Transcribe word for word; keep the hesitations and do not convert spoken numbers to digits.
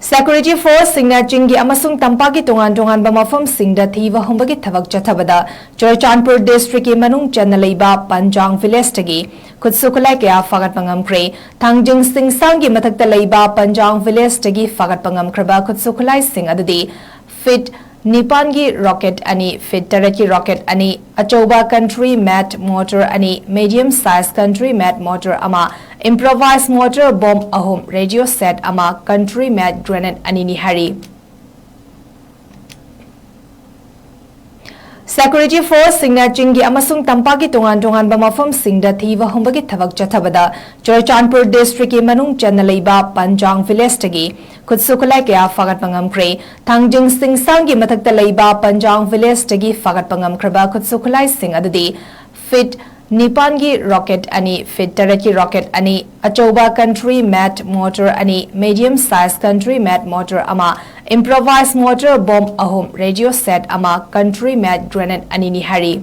Security forceꯁꯤꯡꯅ ꯆꯤꯡꯒꯤ ꯑꯃꯁꯨꯡ ꯇꯝꯄꯥꯛꯀꯤ ꯇꯣꯉꯥꯟ ꯇꯣꯉꯥꯟꯕ ꯃꯐꯝꯁꯤꯡꯗ ꯊꯤꯕ ꯍꯨꯝꯕꯒꯤ ꯊꯕꯛ ꯆꯠꯊꯕꯗ ꯆꯨꯔꯆꯥꯟꯄꯨꯔ districtꯀꯤ ꯃꯅꯨꯡ ꯆꯟꯅ ꯂꯩꯕ ꯄꯟꯖꯥꯡ villageꯇꯒꯤ ꯈꯨꯠꯁꯨ ꯈꯨꯠꯂꯥꯏ ꯀꯌꯥ ꯐꯥꯒꯠꯄ ꯉꯝꯈ꯭ꯔꯦ꯫ ꯊꯥꯡꯖꯤꯡ ꯆꯤꯡꯁꯥꯡꯒꯤ ꯃꯊꯛꯇ ꯂꯩꯕ ꯄꯟꯖꯥꯡ villageꯇꯒꯤ ꯐꯥꯒꯠꯄ ꯉꯝꯈ꯭ꯔꯕ ꯈꯨꯠꯁꯨ ꯈꯨꯠꯂꯥꯏꯁꯤꯡ ꯑꯗꯨꯗꯤ feet ꯅꯤꯄꯥꯟꯒꯤ rocket ꯑꯅꯤ, feet ꯇꯔꯦꯠꯀꯤ rocket ꯑꯅꯤ, ꯑꯆꯧꯕ country made mortar ꯑꯅꯤ, medium size country made mortar ꯑꯃ, improvised mortar bomb ꯑꯍꯨꯝ, radio set ꯑꯃ, country made grenade ꯑꯅꯤꯅꯤ ꯍꯥꯏꯔꯤ꯫ Security forceꯁꯤꯡꯅ ꯆꯤꯡꯒꯤ ꯑꯃꯁꯨꯡ ꯇꯝꯄꯥꯛꯀꯤ ꯇꯣꯉꯥꯟ ꯇꯣꯉꯥꯟꯕ ꯃꯐꯝꯁꯤꯡꯗ ꯊꯤꯕ ꯍꯨꯝꯕꯒꯤ ꯊꯕꯛ ꯆꯠꯊꯕꯗ ꯆꯨꯔꯆꯥꯟꯄꯨꯔ districtꯀꯤ ꯃꯅꯨꯡ ꯆꯟꯅ ꯂꯩꯕ ꯄꯟꯖꯥꯡ villageꯇꯒꯤ ꯈꯨꯠꯁꯨ ꯈꯨꯠꯂꯥꯏ ꯀꯌꯥ ꯐꯥꯒꯠꯄ ꯉꯝꯈ꯭ꯔꯦ꯫ ꯊꯥꯡꯖꯤꯡ ꯆꯤꯡꯁꯥꯡꯒꯤ ꯃꯊꯛꯇ ꯂꯩꯕ ꯄꯟꯖꯥꯡ villageꯇꯒꯤ ꯐꯥꯒꯠꯄ ꯉꯝꯈ꯭ꯔꯕ ꯈꯨꯠꯁꯨ ꯈꯨꯠꯂꯥꯏꯁꯤꯡ ꯑꯗꯨꯗꯤ feet ꯅꯤꯄꯥꯟꯒꯤ rocket ꯑꯅꯤ, feet ꯇꯔꯦꯠꯀꯤ rocket ꯑꯅꯤ, ꯑꯆꯧꯕ country made mortar ꯑꯅꯤ, medium size country made mortar ꯑꯃ, improvised mortar bomb ꯑꯍꯨꯝ, radio set ꯑꯃ, country made grenade ꯑꯅꯤꯅꯤ ꯍꯥꯏꯔꯤ꯫